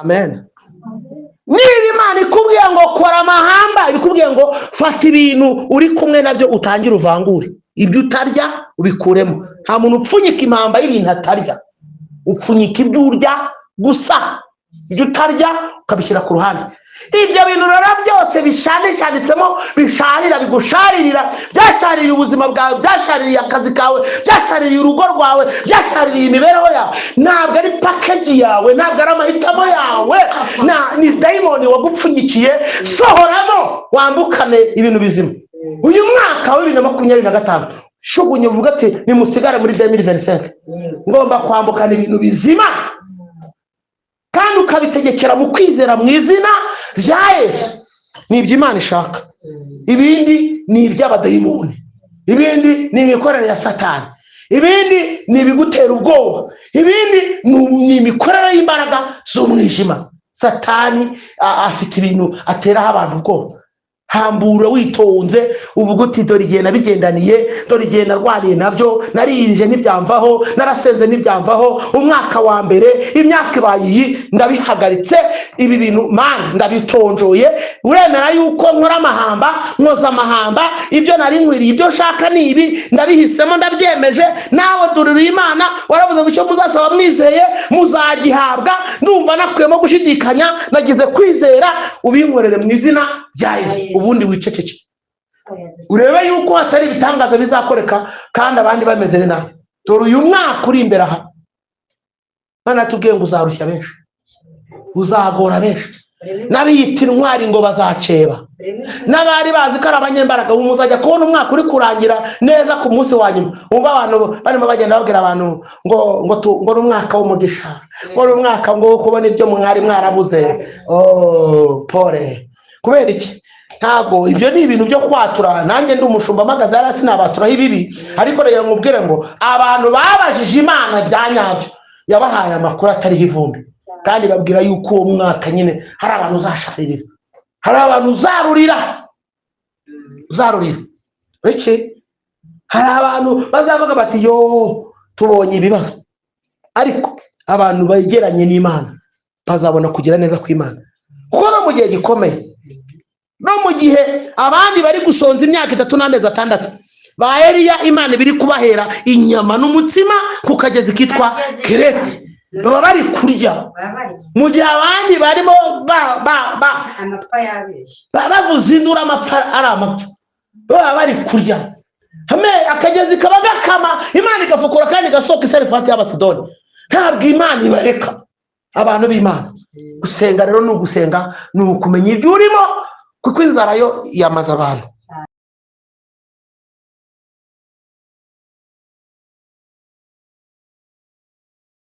Amen. Niba Imana ikubwiye ngo kora amahamba, ikubwiye ngo fata ibintu uri kumwe nabyo utangire uvangure, ibyo utarya ubikuremo. Nta muntu upfunyika impamba y'ibintu atarya. Upfunyika ibyo urya gusa, ibyo utarya ukabishyira ku ruhande. Ibyo bintu rero byose bishanishanitsemo, bisharira, bigusharirira, byashaririye ubuzima bwawe, byashaririye akazi kawe, byashaririye urugo rwawe, byashaririye imibereho yawe, ntabwo ari package yawe, ntabwo ari amahitamo yawe, ni dayimoni wagupfunyikiye. Sohoramo wambukane ibintu bizima. Uyu mwaka wa 2025, shugunye uvuga ati: "Nimusigare muri 2025, ngomba kwambukana ibintu bizima." Kandi ukabitegekera mu kwizera mu izina rya Yesu. Ni ibyo Imana ishaka, ibindi ni iby'abadayimoni, ibindi ni imikorere ya Satani, ibindi ni ibigutera ubwoba, ibindi ni imikorere y'imbaraga z'umwijima. Satani afite ibintu ateraho abantu ubwoba. Hambura witonze, uvuga uti: "Dore igihe nabigendaniye, dore igihe narwaniye nabyo, naririje ntibyamvaho, narasenze ntibyamvaho. Umwaka wa mbere, imyaka ibaye iyi, ndabihagaritse ibi bintu. Mana, ndabitonjoye. Uremera yuko nkora amahamba, nkoza amahamba. Ibyo nari nkwiriye, ibyo nshaka ni ibi, ndabihisemo, ndabyemeje. Nawe durira Imana, waravuze ngo icyo muzasaba mwizeye muzagihabwa. Ndumva nakuyemo gushidikanya, nagize kwizera, ubinkorere mu izina rya Yesu." Ubundi wiceceke, urebe yuko hatari ibitangaza bizakoreka kandi abandi bameze nabi. Dore uyu mwaka uri imbere aha, Imana yatubwiye ngo uzarushya benshi, uzagora benshi, n'abiyita intwari ngo bazaceba, n'abari bazi ko ari abanyembaraga. Ubu muzajya kubona umwaka uri kurangira neza, ku munsi wa nyuma wumva abantu barimo bagenda babwira abantu ngo ni umwaka w'umugisha, ngo ni umwaka ngo wo kubona ibyo mwari mwarabuze. Oh, pole. Kubera iki? Ntabwo ibyo ni ibintu byo kwatura. Nanjye ndi umushumba mpagaze hariya, sinabaturaho ibibi, ariko reka nkubwire ngo abantu babajije Imana bya nyabyo, yabahaye amakuru atariho ivumbi, kandi babwira yuko uwo mwaka nyine hari abantu uzasharirira, hari abantu uzarurira, uzarurira iki? Hari abantu bazavuga bati: "Yo, tubonye ibibazo." Ariko abantu begeranye n'Imana bazabona kugira neza kw'Imana, kuko no mu gihe gikomeye, no mu gihe abandi bari gusonza imyaka 3 n'amezi 6, ba Eliya Imana ibiri kubahera inyama n'umutsima ku kagezi kitwa Kereti, baba bari kurya. Baba barya. Mu gihe abandi barimo ba, ba, ba, Amapfa yabeshye. Bavuza induru, amapfa ari amapfa, baba bari kurya. Hame akagezi kaba gakama, Imana igafukura kandi igasohoka i Sarifati y'Abasidoni. Ntabwo Imana ibareka abantu b'Imana. Gusenga rero ni ugusenga, ni ukumenya ibyo urimo, kuko inzara yo yamaze abantu.